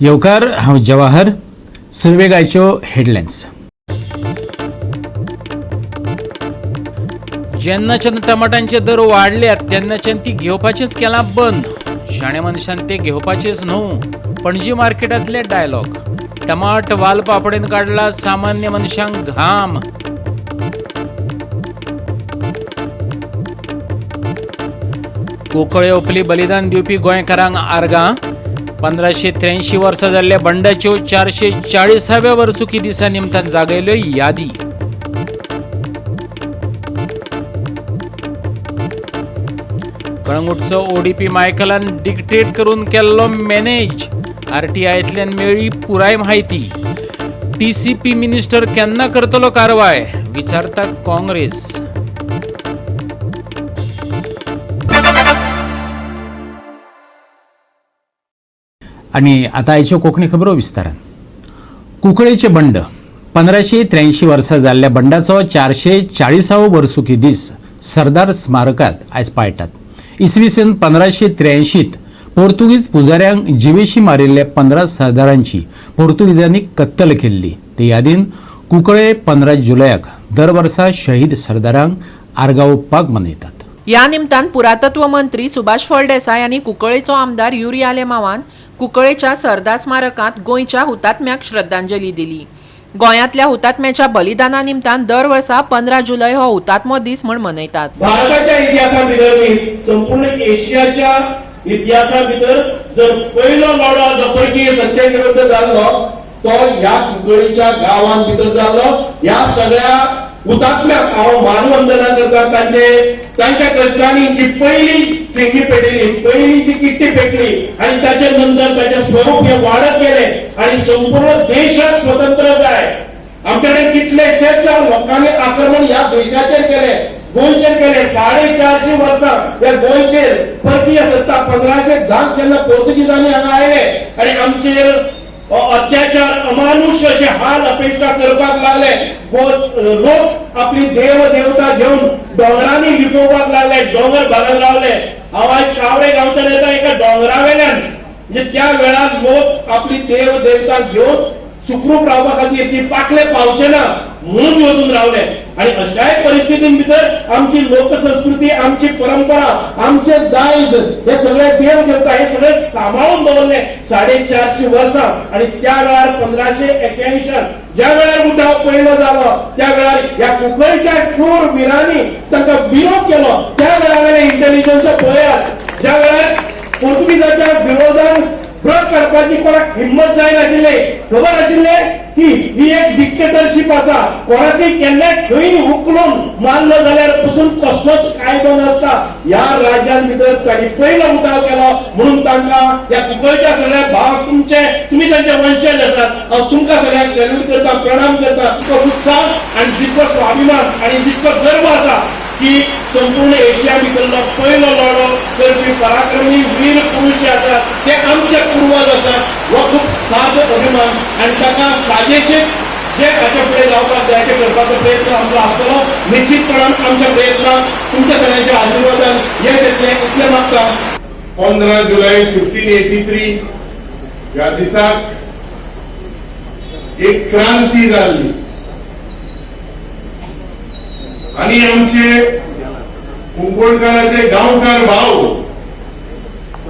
येवकार, हांव जवाहर. सुरवेक आयच्यो हेडलायन्स. जेन्नाच्यान टमाटांचे दर वाडल्यात तेन्नाच्यान ती घेवपाचेच केलां बंद. शाण्या मनशान ते घेवपाचेच न्हू. पणजी मार्केटांतले डायलॉग. टमाट वालपापडेन काडला सामान्य मनशांक घाम. कोकळे ओपली बलिदान दिवपी गोंयकारांक आर्गां. 1583 वर्सां जाल्ल्या बंडाच्यो 440व्या वर्सुकी दिसा निमतान जागयल्यो यादी. कळंगूटचो ओडीपी मायकलान डिक्टेट करून केल्लो मॅनेज. आरटीआयतल्यान मेळ्ळी पुराय म्हायती. टीसीपी मिनिस्टर केन्ना करतलो कारवाय, विचारता काँग्रेस. आनी आतां आयच्यो कोंकणी खबरो विस्तारान. कुंकळेचें बंड. 1583 वर्सां जाल्ल्या बंडाचो 440वो वर्सुकी दीस सरदार स्मारकात आयज पाळटात. इसवी सन 1583त पोर्तुगीज पुजाऱ्यांक जिवेशी मारिल्ल्या 15 सरदारांची पोर्तुगीजांनी कत्तल केल्ली. ते यादीन कुंकळे 15 जुलयाक दर वर्सा शहीद सरदारांक आर्गां ओंपपाक मनयतात. ह्या निमतान पुरातत्व मंत्री सुभाष फळदेसाय आनी कुंकळेचो आमदार युरी आलेमावान कुंकळेच्या सरदार स्मारकांत गोंयच्या हुतात्म्याक श्रद्धांजली दिली. गोंयांतल्या हुतात्म्याच्या बलिदाना निमतान दर वर्सा 15 जुलय हो हुतात्मो दीस म्हण मनयतात. भारताच्या इतिहासा भितर न्ही, संपूर्ण एशियाच्या इतिहासा भितर जर पयलो लढो जो परकीय सत्ते विरुद्ध जाल्लो तो ह्या कुंकळीच्या गांवान भितर जाल्लो. ह्या सगळ्या हुतात्म्याक हांव मानवंदना करता. तांचे तांच्या कश्टांनी जी पयली फिंगी पेटयली, पयली जी किट्टी पेटली आनी ताचे नंतर ताचें स्वरूप हे वाडत गेलें आनी संपूर्ण देशाक स्वतंत्र जाय. आमच्याकडे कितलेशेच लोकांनी आक्रमण ह्या देशाचेर केले, गोंयचेर केले. 450 वर्सां ह्या गोंयचेर परकीय सत्ता. 1510 जेन्ना पोर्तुगीजांनी हांगा आयले आनी आमचेर अत्याचार, अमानुष अशे हाल अपेश्टा करपाक लागले, लोक आपली देव देवता घेवन दोंगरांनी लिपोवपाक लागले, दोंगर घालून रावले. हांव आयज कावरे गांवच्यान येता एका दोंगरा वेल्यान. म्हणजे त्या वेळार लोक आपली देव देवता घेवन सुखरूप रावपा खातीर, ती पाखले पावचे ना म्हणून वचून रावले. आणि अशाय परिस्थितीन भितर आमची लोकसंस्कृती, आमची परंपरा, आमचे दायज, हे सगळे देव देवता हे सगळे सांबाळून दवरले 450 वर्सां. आणि त्या वेळार 1581 ज्या वेळार उठाव पयलो जालो त्या वेळार ह्या कुंकळच्या शूर विरांनी तांकां विरोध केलो. त्या वेळा वयले इंटेलिजन्स पळयात. ज्या वेळार पोर्तुगीजाच्या विरोधान ब्रश काडपाची कोणाक हिंमत जायनाशिल्ली, खबर आशिल्ले की ही एक डिक्टेटरशीप आसा, कोणाकय केन्नाय खंय उखलून मारलो जाल्यार पसून कसलोच कायदो नासता. ह्या राज्यान भितर तांणी पयलो उठाव केलो म्हणून तांकां ह्या कुंकळच्या सगळ्या भाव, तुमचे, तुमी तांचे वंशज आसात, हांव तुमकां सगळ्यांक सॅल्यूट करता, प्रणाम करता. जितको उत्साह आनी जितको स्वाभिमान आनी जितको गर्व आसा की संपूर्ण एशिया भितरलो पयलो लढो करपी पराक्रमी वीर पुरुष जे आसात ते आमचे पूर्वज आसात, हो खूब सार्थ अभिमान. आनी ताका साजेशीच जे हाच्या फुडें जावपाक जाय ते करपाचो प्रयत्न आमचो आसतलो. निश्चितपणान आमच्या प्रयत्नाक तुमच्या सगळ्यांच्या आशिर्वादान यश येतलें इतलें मागता. 15 जुलय 1583 ह्या दिसाक एक क्रांती जाल्ली आणि आमचे कुंकळकाराचे गांवकार भाव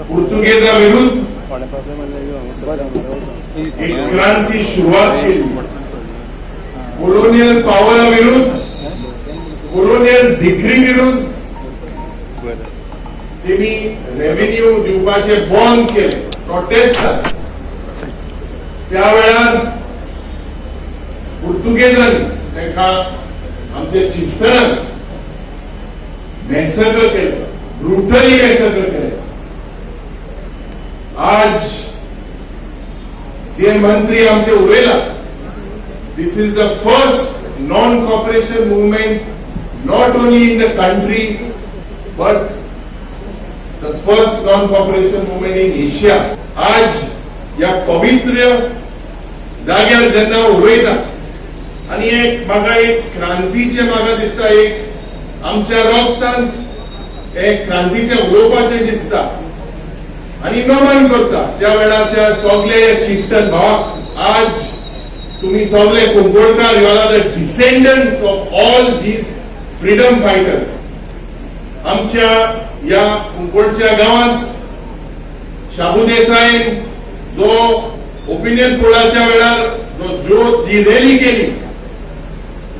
पुर्तुगेजा विरुद्ध एक क्रांती सुरुवात केली. कोलोनियल पावरा विरुद्ध, कोलोनियल डिक्री विरुद्ध तेमी रेव्हेन्यू दिवपाचे बंद केले, प्रोटेस्ट. त्या वेळार पुर्तुगेजांनी तांकां, आमचे चिफ्टनाक मॅसकर केले, ब्रुटली मॅसकर केले. आज जे मंत्री आमचे उलयला, this is the first non cooperation movement not only in the country but the first non cooperation movement in Asia. आज या पवित्र जाग्यार जेन्ना उलयता आनी एक म्हाका एक क्रांतीचे म्हाका दिसता, एक आमच्या रक्तान एक क्रांतीचे उलोवपाचें दिसता. आनी नमन करता त्या वेळाच्या सगळे चिफ्टन भावाक. आज तुम्ही सगळे Kunkalkar, you are the descendants of all these freedom fighters. आमच्या या कुंकळच्या गांवांत शाबू देसाईन जो ओपिनियन पोलाच्या वेळार जो ज्योत जी रॅली केली,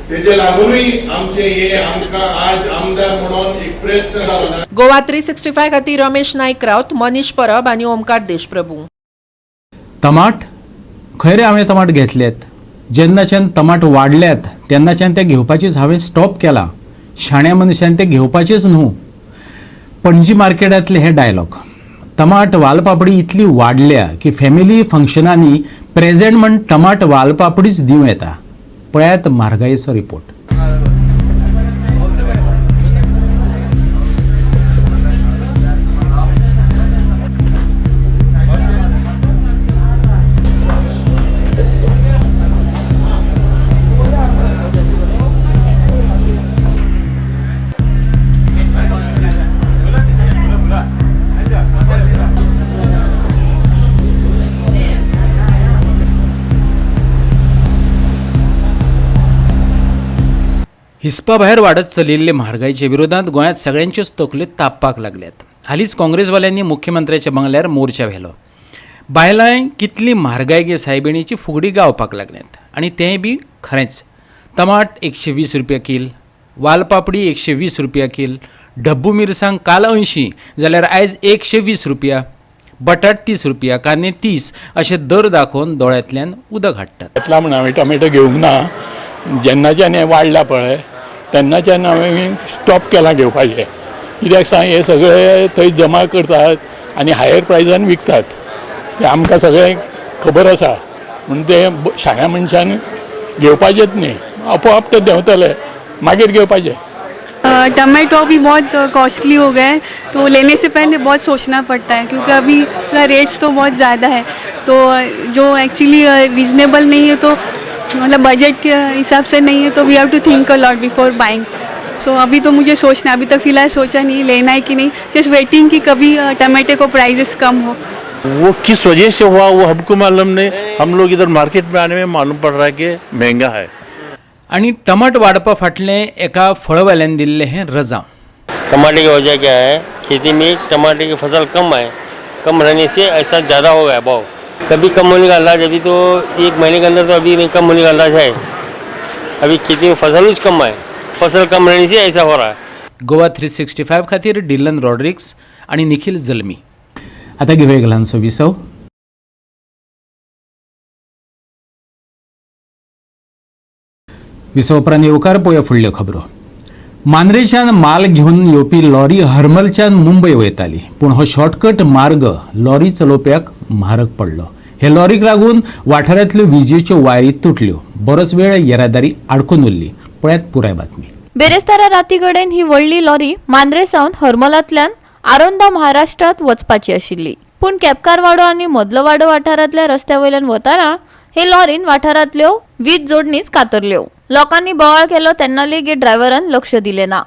तेजे लागूनय आमचे हे आमकां आज आमदार म्हणून एक प्रयत्न जालो. गोवा 365 खातीर रमेश नाईक राऊत, मनीष परब आनी ओमकार देशप्रभू. टमाट खंय रे हांवें टमाट घेतल्यात? जेन्नाच्यान टमाट वाडल्यात तेन्नाच्यान ते घेवपाचीच हांवें स्टॉप केला. शाण्या मनशान ते घेवपाचेच न्हू. पणजी मार्केटांतले हे डायलॉग. टमाट वालपापडी इतली वाडल्या की फॅमिली फंक्शनांनी प्रेजेंट म्हण टमाट वालपापडीच दिवं येता. पळयात म्हारगायेचो रिपोर्ट. हिसपा भायर वाडत चलिल्ले म्हारगायेच्या विरोधात गोंयांत सगळ्यांच्योच तकल्यो तापपाक लागल्यात. हालींच काँग्रेसवाल्यांनी मुख्यमंत्र्याच्या बंगल्यार मोर्चा व्हेलो. बायलांय कितली म्हारगाय गे सायबिणीची फुगडी गावपाक लागल्यात आनी तेंय बी खरेंच. टमाट 120 रुपया कील, वालपापडी 120 रुपया कील, ढब्बू मिरसांग काल 80 जाल्यार आयज 120 रुपया, बटाट 30 रुपया, कांदे 30 अशे दर दाखोवन दोळ्यांतल्यान उदक हाडटात. घेतला म्हण हांवें टोमॅटो घेवंक ना. जेन्नाच्यान हें वाडलां पळय तेन्नाच्यान हांवें स्टॉप केलां घेवपाचें. कित्याक सांग, हे सगळे थंय जमा करतात आनी हायर प्रायजान विकतात, तें आमकां सगळें खबर आसा. म्हूण तें शाण्या मनशान घेवपाचेंच न्ही, आपोआप ते देंवतले, मागीर घेवपाचें. टमाटो भी बहुत कॉस्टली हो गए हैं, तो लेने से पहले बहुत सोचना पड़ता है क्योंकि अभी का रेट्स तो बहुत ज़्यादा है, तो जो एक्चुअली रीजनेबल नहीं है, तो मतलब बजट के हिसाब से नहीं है, तो we have to think a lot before buying. So अभी तो मुझे सोचना, अभी तक फ़िलहाल सोचा नहीं लेना है कि नहीं, जस्ट वेटिंग कि कभी टमाटो को प्राइजेस कम हो. वो किस वजह से हुआ वो हमको मालूम नहीं. हम लोग इधर मार्केट में आने में मालूम पड़ रहा है कि महंगा है. आनी टमाट वाडपा फाटलें एका फळवाल्यान दिल्लें हें रजांव. टमाटर की वजह क्या है, खेती में टमाटर की फसल कम है, कम रहने से ऐसा ज़्यादा हो गया भाव. कभी कम होने का अंदाज अभी तो एक महीने के अंदर तो अभी नहीं कम होने का अंदाज है. अभी खेती में फसल ही कम है, फसल कम रहने से ऐसा हो रहा है. गोवा 365 खातीर डिलन रॉड्रिक्स आनी निखील जल्मी. आतां घेवया एक ल्हानसो विसव. विसव उपरांत येवकार. पळोवया फुडल्यो खबरो. मांद्रेच्यान माल घेवन येवपी लॉरी हरमलच्यान मुंबय वयताली, पूण हो शॉर्टकट मार्ग लॉरी चलोवप्याक म्हारग पडलो. हे लॉरीक लागून वाठारांतल्यो विजेच्यो वायरी तुटल्यो. बरोच वेळ येरादारी आडकून उरली. पळयात पुराय बातमी. बेरेस्तारा राती कडेन ही व्हडली लॉरी मांद्रे सावन हरमलांतल्यान आरोंदा महाराष्ट्रात वचपाची आशिल्ली, पूण केपकारवाडो आनी मदलोवाडो वाठारांतल्या रस्त्या वयल्यान वतना हे लॉरीन वाठारांतल्यो वीज जोडणीच कातरल्यो. लोकांनी बोवाळ केलो तेन्ना लेगीत ड्रायव्हरान लक्ष दिलें ना,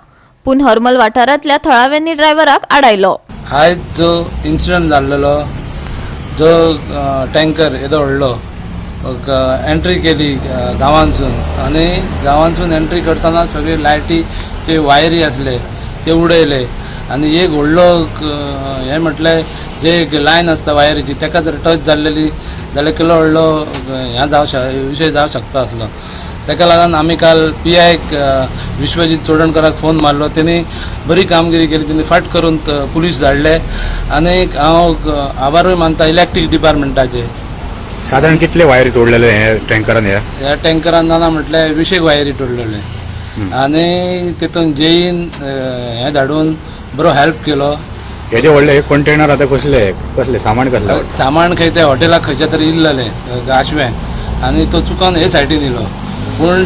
पूण हरमल वाठारांतल्या थळाव्यांनी ड्रायव्हराक आडायलो. आयज जो इन्सिडंट जाल्लेलो, जो टँकर येदो व्हडलो एंट्री केली गांवांसून आनी गांवांसून एंट्री करतना सगळे लायटीचे वायरी आसले ते उडयले आनी एक व्हडलो हें म्हटल्यार जे एक लायन आसता वायरीची तेका जर टच जाल्लेली जाल्यार केलो व्हडलो हें जावं विशय जावं शकता आसलो. तेका लागून आमी काल पी आयक विश्वजीत चोडणकराक फोन मारलो, तेणी बरी कामगिरी केली, तेणी फाट करून पुलीस धाडले आनी हांव आभारूय मानता इलेक्ट्रीक डिपार्टमेंटाचे. साधारण कितले वायरी तोडलेले हे टँकरान ह्या? ह्या टँकरान जाणा म्हटल्यार 20 वायरी तोडलेले आनी तितून जेईन हें धाडून बरो हेल्प केलो. हेजे व्हडले हे कंटेनर आतां कसले कसले सामान कसलें? सामान खंय ते हॉटेलाक खंयच्या तरी इल्लेलें आशव्यां आनी तो चुकोन हे सायडीन येयलो. पूण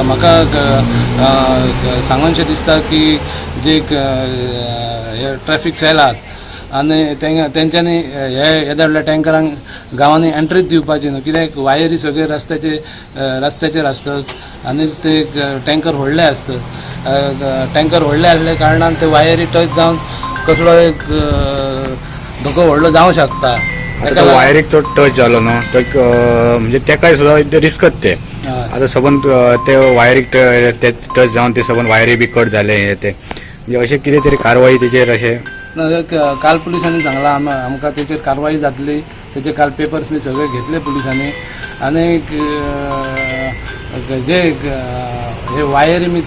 म्हाका सांगूनशें दिसता की जे हे ट्रॅफीक सेल आहात आनी तेंच्यांनी हे येद्या व्हडल्या टँकरांक गांवांनी एंट्रीच दिवपाची न्हू, कित्याक वायरी सगळे रस्त्याचेर आसतात आनी ते टँकर व्हडले आसतात. टँकर व्हडले आसल्या कारणान ते वायरी टच जावन कसलो एक धोको व्हडलो जावंक शकता. आतां तो वायरीक तो टच जालो न्हू तो म्हणजे तेकाय सुद्दां रिस्कत ते. आतां सबंद ते वायरीक ते टच जावन ते सबंद वायरी बी कट जाले हे ते, म्हणजे अशें कितें तरी कारवाई तेचेर अशें? ना, काल पुलिसांनी सांगलां आमकां तेचेर कारवाई जातली. तेचे काल पेपर्स बी सगळे घेतले पुलिसांनी. आनी जे हे वायरी मी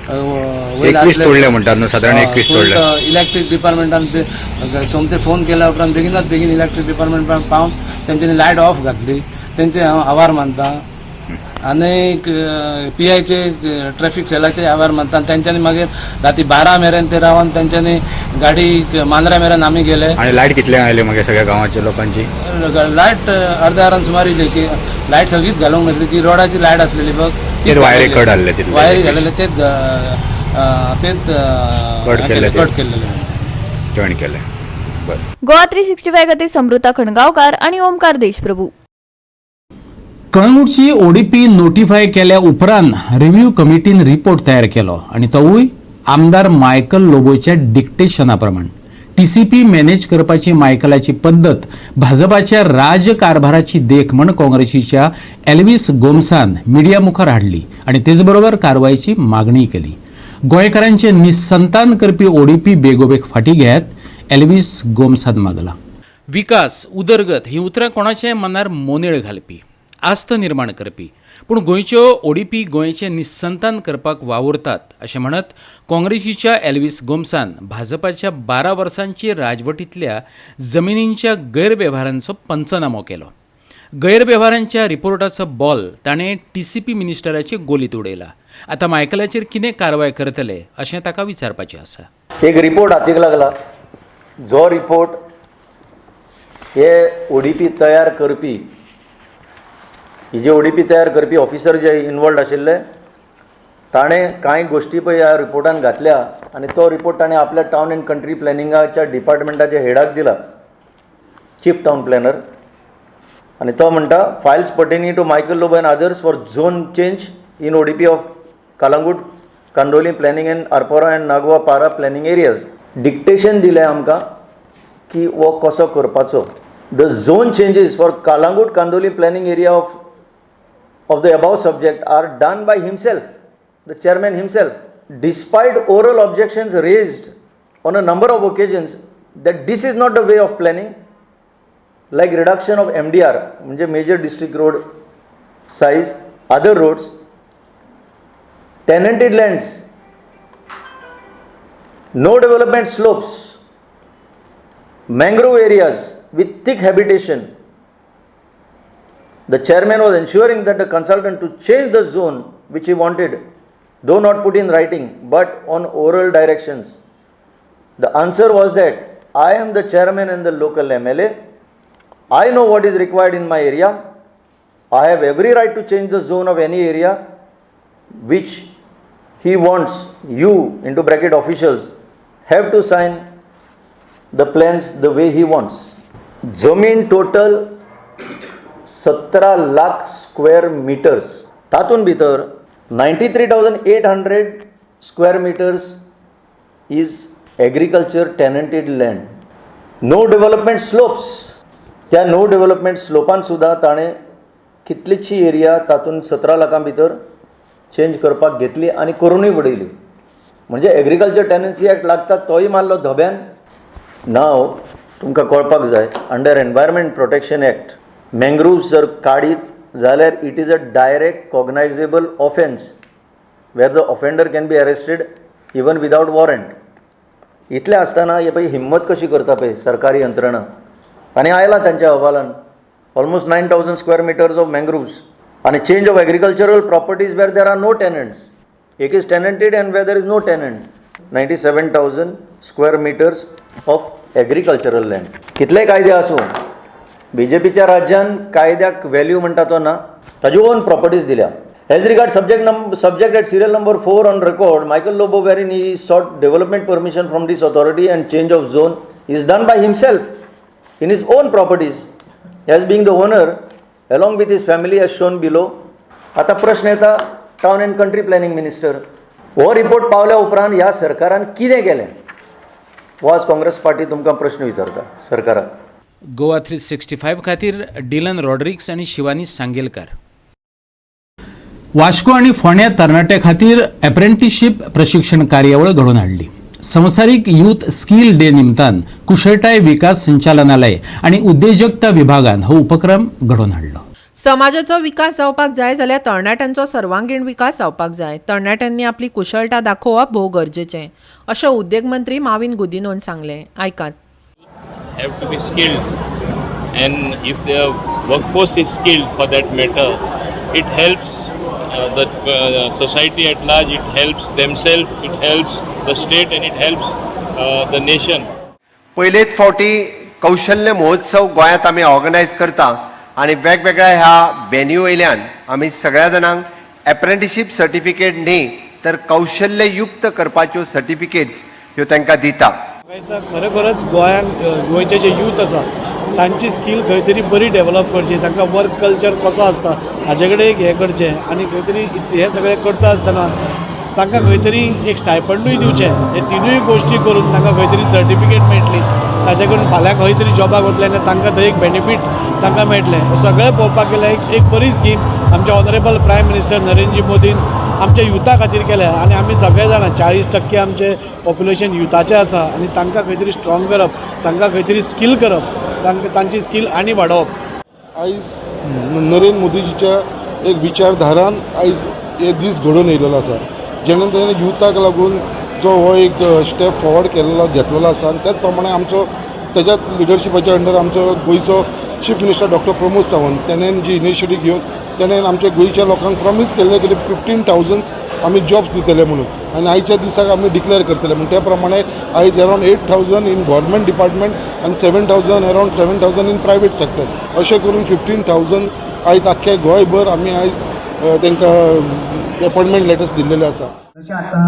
21 तोडले म्हणटात न्हू, सादारण 21 तोडले. इलेक्ट्रीक डिपार्टमेंटान ते सोमते फोन केल्या उपरांत बेगिनात बेगीन इलेक्ट्रीक डिपार्टमेंटान पावन तेंच्यांनी लायट ऑफ घातली. तेंचे हांव आभार मानता आनी पीआयचे, ट्रॅफिक सेलाचे आभार मानता. तेंच्यांनी मागीर राती 12 मेरेन ते रावन तेंच्यांनी गाडी मांद्र्या मेरेन आमी गेले. आनी लायट कितल्यांक आयली मागीर सगळ्या गांवाच्या लोकांची? लायट अर्द्या वरान सुमार येयली की लायट सगळीच घालूंक नासली. ती रोडाची लायट आसलेली बघ. तेच वायरी कट आसले तितले. वायरी घालेले तेच तेच कट केल्ले ते. कट केल्लेले. जॉईन केले, बरें. गोवा 365 खातीर समृता खणगांवकार आणि ओमकार देशप्रभू. कळंगूटची ओडीपी नोटिफाय केल्या उपरांत रिव्ह्यू कमिटीन रिपोर्ट तयार केलो आनी तोवूय आमदार मायकल लोबोच्या डिक्टेशना प्रमाण. टीसीपी मॅनेज करपाची मायकलाची पद्दत भाजपाच्या राजकारभाराची देख म्हण काँग्रेसीच्या एल्वीस गोम्सान मिडिया मुखार हाडली आनी तेच बरोबर कारवायची मागणी केली. गोंयकारांचे निसंतान करपी ओडीपी बेगोबेग फाटीं घेयात, एल्वीस गोम्सान मागला. विकास, उदरगत ही उतरां कोणाच्याय मनार मोनेळ घालपी, आस्त निर्माण करपी, पूण गोंयच्यो ओडीपी गोंयचें निसंतान करपाक वावुरतात अशें म्हणत काँग्रेसीच्या एल्वीस गोम्सान भाजपाच्या 12 वर्सांची राजवटींतल्या जमिनींच्या गैरवेव्हारांचो पंचनामो केलो. गैरवेव्हारांच्या रिपोर्टाचो बॉल ताणें टीसीपी मिनिस्टराचे गोलीत उडयला. आतां मायकलाचेर कितें कारवाय करतले अशें ताका विचारपाचें आसा. एक रिपोर्ट हातीक लागला, जो रिपोर्ट हे ओडीपी तयार करपी, ही जे ओडीपी तयार करपी ऑफिसर जे इनवॉल्ड आशिल्ले, ताणें कांय गोश्टी पळय ह्या रिपोर्टान घातल्या आनी तो रिपोर्ट ताणें आपल्या टावन एंड कंट्री प्लॅनिंगाच्या डिपार्टमेंटाच्या हेडाक दिला, चीफ टावन प्लॅनर. आनी तो म्हणटा, "Files pertaining to Michael Lobo and others for zone change in ODP of Calangute, Candolim planning and Arpora and Nagua Para planning areas." Dictation दिलें आमकां की हो कसो करपाचो. The zone changes for Calangute, Candolim planning area of the above subject are done by himself, the chairman himself, despite oral objections raised on a number of occasions that this is not the way of planning, like reduction of MDR, म्हणजे major district road size, other roads, tenanted lands, no development slopes, mangrove areas with thick habitation. The chairman was ensuring that the consultant to change the zone which he wanted, though not put in writing but on oral directions. The answer was that I am the chairman and the local MLA. I know what is required in my area. I have every right to change the zone of any area which he wants. You, into bracket officials, have to sign the plans the way he wants. जमीन total 17 lakh square metres. तातूंत भितर 93,800 square meters is agriculture tenanted land, no development slopes. त्या no development स्लोपान सुद्दां ताणें कितलीशी area तातूंत 17 लाखां भितर change करपाक घेतली आनी करुनूय उडयली. म्हणजे एग्रीकल्चर टेनन्सी एक्ट लागता तोय मारलो धोब्यान. नाव तुमकां कळपाक जाय, under Environment Protection Act, mangroves जर काडीत जाल्यार it is a direct cognizable offence where the offender can be arrested even without warrant. इतलें आसतना हे पळय हिम्मत कशी करता पळय सरकारी यंत्रणा. आनी आयला तांच्या अहवालान almost 9,000 square meters of mangroves आनी change of agricultural properties where there are no tenants. एक is tenanted and where there is no tenant, 97,000 square meters of agricultural land. कितलेय कायदे आसूं, बीजेपीच्या राज्यान कायद्याक व्हॅल्यू म्हणटा तो ना. ताज्यो ओन प्रॉपर्टीज दिल्या. As regard subject at serial number 4 on record, Michael Lobo, wherein he sought development permission from this authority and change of zone is done by himself in his own properties as being the owner along with his family as shown below. आतां प्रश्न येता, town and country planning minister, हो report पावल्या उपरांत ह्या सरकारान कितें केलें? हो आज काँग्रेस पार्टी तुमकां प्रश्न विचारता सरकाराक. गोवा 365 खातीर डिलन रॉड्रिक्स आनी शिवानी सांगेलकार. वास्को आनी फोंड्या तरणाट्या खातीर एप्रेंटिसशीप प्रशिक्षण कार्यावळ घडोवन हाडली. संवसारीक यूथ स्कील डे निमतान कुशळटाय विकास संचालनालय आनी उद्देजकता विभागान हो उपक्रम घडोवन हाडलो. समाजाचो विकास जावपाक जाय जाल्यार तरणाट्यांचो सर्वांगीण विकास जावपाक जाय. तरणाट्यांनी आपली कुशळटा दाखोवप भोव गरजेचें अशें उद्देग मंत्री माविन गुदिन्होन सांगलें. आयकात. Have to be skilled, and if their workforce is skilled for that matter, it helps the society at large, it helps themselves, it helps the state and it helps the nation. पयलेच फावटी कौशल्य महोत्सव गोंयांत आमी organise करता आनी वेगवेगळ्या ह्या वेन्यू वयल्यान आमी सगळ्या जाणांक एप्रेंटिशीप सर्टिफिकेट न्ही तर कौशल्ययुक्त करपाच्यो सर्टिफिकेट्स ह्यो तांकां दिता. म्हाका दिसता खरोखरच गोंयांत गोंयचे जे यूथ आसा तांची स्कील खंय तरी बरी डेवलप करची, तांकां वर्क कल्चर कसो आसता हाजे कडेन एक हें करचें आनी खंय तरी हें सगळें करता आसतना तांकां खंय तरी एक स्टायपंडूय दिवचें. हे तिनूय गोश्टी करून तांकां खंय तरी सर्टिफिकेट मेळटली, ताचे करून फाल्यां खंय तरी जॉबाक वतले आनी तांकां थंय एक बेनिफीट तांकां मेळटलें. सगळें पळोवपाक गेल्यार एक बरी स्कीम आमचे ऑनरेबल प्रायम मिनिस्टर नरेंद्र मोदीन आमच्या युथा खातीर केल्या आनी आमी सगळे जाणां 40% आमचें पॉप्युलेशन युथाचें आसा आनी तांकां खंय तरी स्ट्रॉंग करप, तांकां खंय तरी स्कील करप, तांकां तांची स्कील आनी वाडोवप. आयज नरेंद्र मोदीजीच्या एक विचारधारान आयज हे दीस घडोवन येयलेलो आसा, जेणे तेणे युथाक लागून जो हो एक स्टेप फॉरवर्ड केलेलो घेतलेलो आसा आनी त्याच प्रमाणे आमचो तेज्याच लिडरशिपाच्या अंडर आमचो गोंयचो chief minister doctor Pramod Sawant तेणेन जी इनिशिएटीव घेवन तेणेन आमच्या गोंयच्या लोकांक प्रॉमीस केल्लें की 15,000 आमी जॉब्स दितले म्हणून आनी आयच्या दिसाक आमी डिक्लेअर करतले म्हूण. त्या प्रमाणे आयज अरावंड 8,000 इन गव्हर्मेंट डिपार्टमेंट आनी 7,000 अरावंड 7,000 इन प्रायवेट सेक्टर अशें करून 15,000 आयज आख्ख्या गोंयभर आमी आयज तांकां अपॉयंटमेंट लेटर्स दिल्लेले आसा. तशें आतां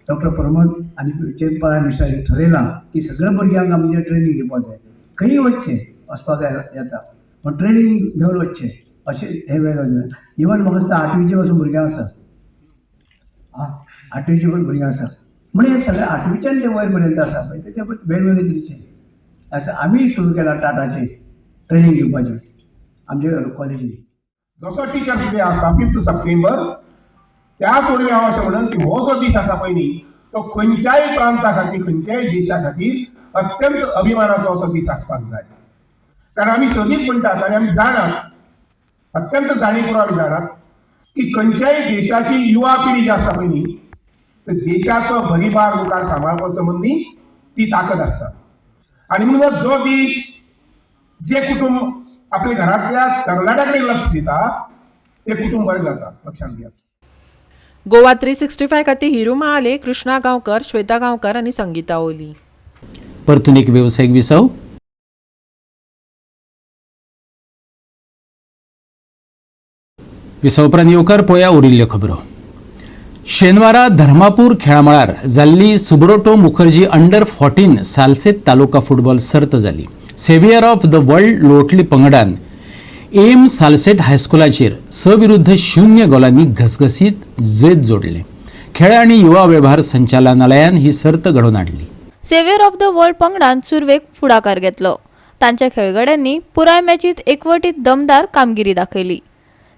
डॉक्टर प्रमोद आनी चीफ प्रायम मिनिस्टर ठरयलां की सगळ्या भुरग्यांक आमचें ट्रेनींग घेवपाक जाय, खंयी वचचें वचपाक येता पूण ट्रेनींग घेवन वचचें अशें हें वेगळें. इवन म्हाका दिसता 8वीचे पासून भुरग्यांक आसा, आठवीचे पण भुरगीं आसा म्हण हे सगळे 8वीच्यान ते वयर पर्यंत आसा पळय ते वेगवेगळे तरेचे आसा. आमी सुरू केला टाटाचे ट्रेनींग दिवपाचें आमच्या कॉलेजीन. जसो टिचर्स डे आसा 5 सप्टेंबर, त्याच वरवीं हांव अशें म्हणन की हो जो दीस आसा पळय न्ही तो खंयच्याय प्रांता खातीर खंयच्याय देशा खातीर अत्यंत अभिमानाचो असो दीस आसपाक जाय. कारण आमी सदींच म्हणटात आनी आमी जाणात, अत्यंत जाणीवपूर्वक आमी जाणात की खंयच्याय देशाची युवा पिढी जी आसा पळय न्ही तर देशाचो भरीभार मुखार सांबाळपा संबंदी ती ताकद आसता. आनी म्हणून जो देश जे कुटुंब आपल्या घरांतल्या तरणाट्या कडेन लक्ष दिता ते कुटुंब बरें जाता, लक्षांत घेयात. गोवा 365 खातीर हिरू महाले, कृष्णा गांवकर, श्वेता गांवकर आनी संगीता ओली. परतून एक वेवसायीक विसव. विसव उपरांत येवकार पळया उरिल्ल्यो खबरो. शेनवारा धर्मापूर खेळामळार जाल्ली सुब्रोटो मुखर्जी अंडर 14 सालसेत तालुका फुटबॉल सर्त जाली. सेव्हियर ऑफ the world लोटली पंगडान एम सालसेट हायस्कुलाचेर 6-0 गोलांनी घसघसीत जैत जोडलें. खेळ आनी युवा वेव्हार संचालनालयान ही सर्त घडोवन हाडली. सेव्हियर ऑफ the world पंगडान सुरवेक फुडाकार घेतलो. तांच्या खेळगड्यांनी पुराय मॅचीत एकवटीत दमदार कामगिरी दाखयली.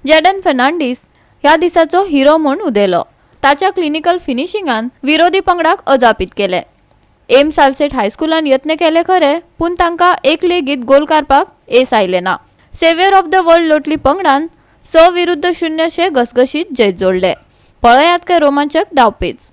जेडन फर्नांडीस ह्या दिसाचो हिरो म्हूण उदेलो. ताच्या क्लिनिकल फिनिशिंगान विरोधी पंगडाक अजापीत केले. एम सालसेट हायस्कुलान यत्न केले खरे, पूण तांकां एक लेगीत गोल काडपाक येस आयलें ना. सेव्हियर ऑफ the world लोटली पंगडान 6-0 घसघशीत जैत जोडले. पळयात काय रोमांचक डावपेच.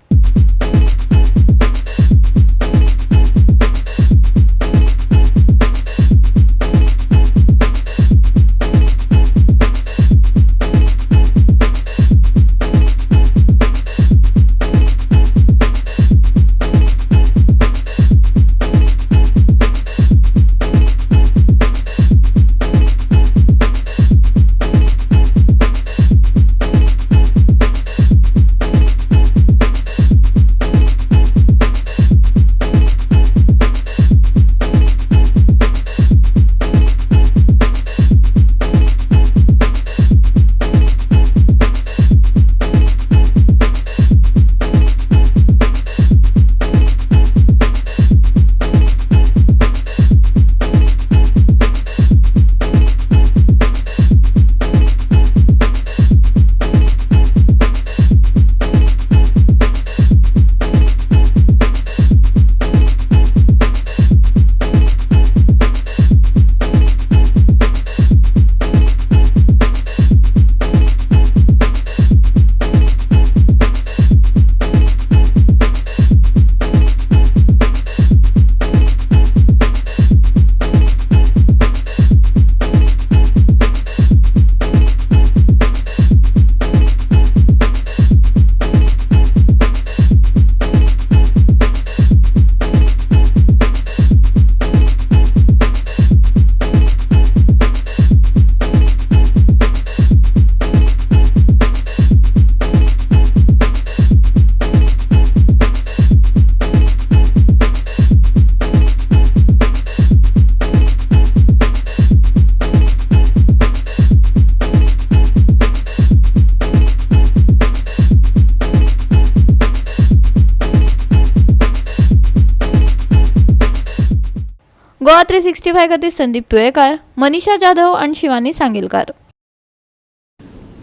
गोवा 365 खातीर संदीप तुयेकार, मनीषा जाधव आनी शिवानी सांगेलकार.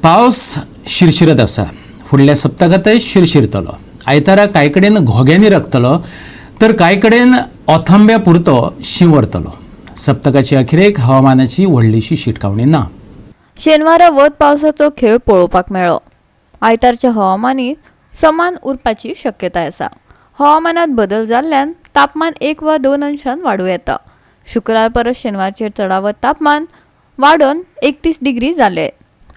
पावस शिरशिरत आसा. फुडल्या सप्तकांतय शिरशिरतलो. आयतारा कांय कडेन घोग्यांनी रकतलो तर कांय कडेन ओथांब्या पुरतो शिंवरतलो. सप्तकाचे अखेरेक हवामानाची व्हडलीशी शिटकावणी ना. शेनवारा वत पावसाचो खेळ पळोवपाक मेळ्ळो. आयतारच्या हवामानी समान उरपाची शक्यताय आसा. हवामानात बदल जाल्ल्यान तापमान 1 वा 2 अंशान वाडूं येता. शुक्रार परस शेनवारचेर चडावत तापमान वाडोवन 31 डिग्री जालें.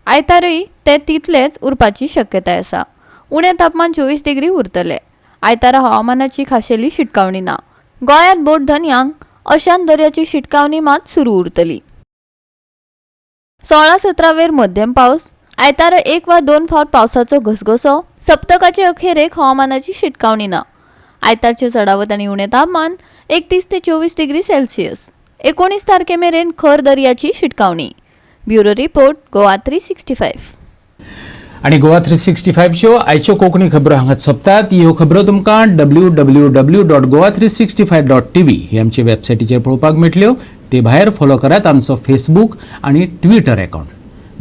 आयतारय ते तितलेच उरपाची शक्यताय आसा. उणें तापमान 24 डिग्री उरतलें. आयतारा हवामानाची खाशेली शिटकावणी ना. गोंयांत बोट धनयांक अशांत दर्याची शिटकावणी मात सुरू उरतली. 16-17 वेर मध्यम पावस. आयतारा 1 वा 2 फावट पावसाचो घसघसो. सप्तकाचे अखेरेक हवामानाची शिटकावणी ना. आयतारचें चडावत आनी उणें तापमान 31 ते 24 डिग्री सेल्सियस. 19 तारखे मेरेन खर दर्याची शिटकावणी. Bureau report, Goa 365. आनी गोवा 365च्यो आयच्यो कोंकणी खबरो हांगा सोंपतात. ह्यो खबरो तुमकां www.goa365.tv ही आमचे वेबसायटीचेर पळोवपाक मेळटल्यो. ते भायर फॉलो करात आमचो फेसबूक आनी ट्विटर अकावंट.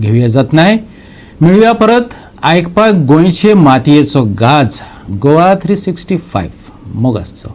घेवया जतनाय, मेळुया परत आयकपाक गोंयचे मातयेचो गाज. गोवा 365 मोग आसचो.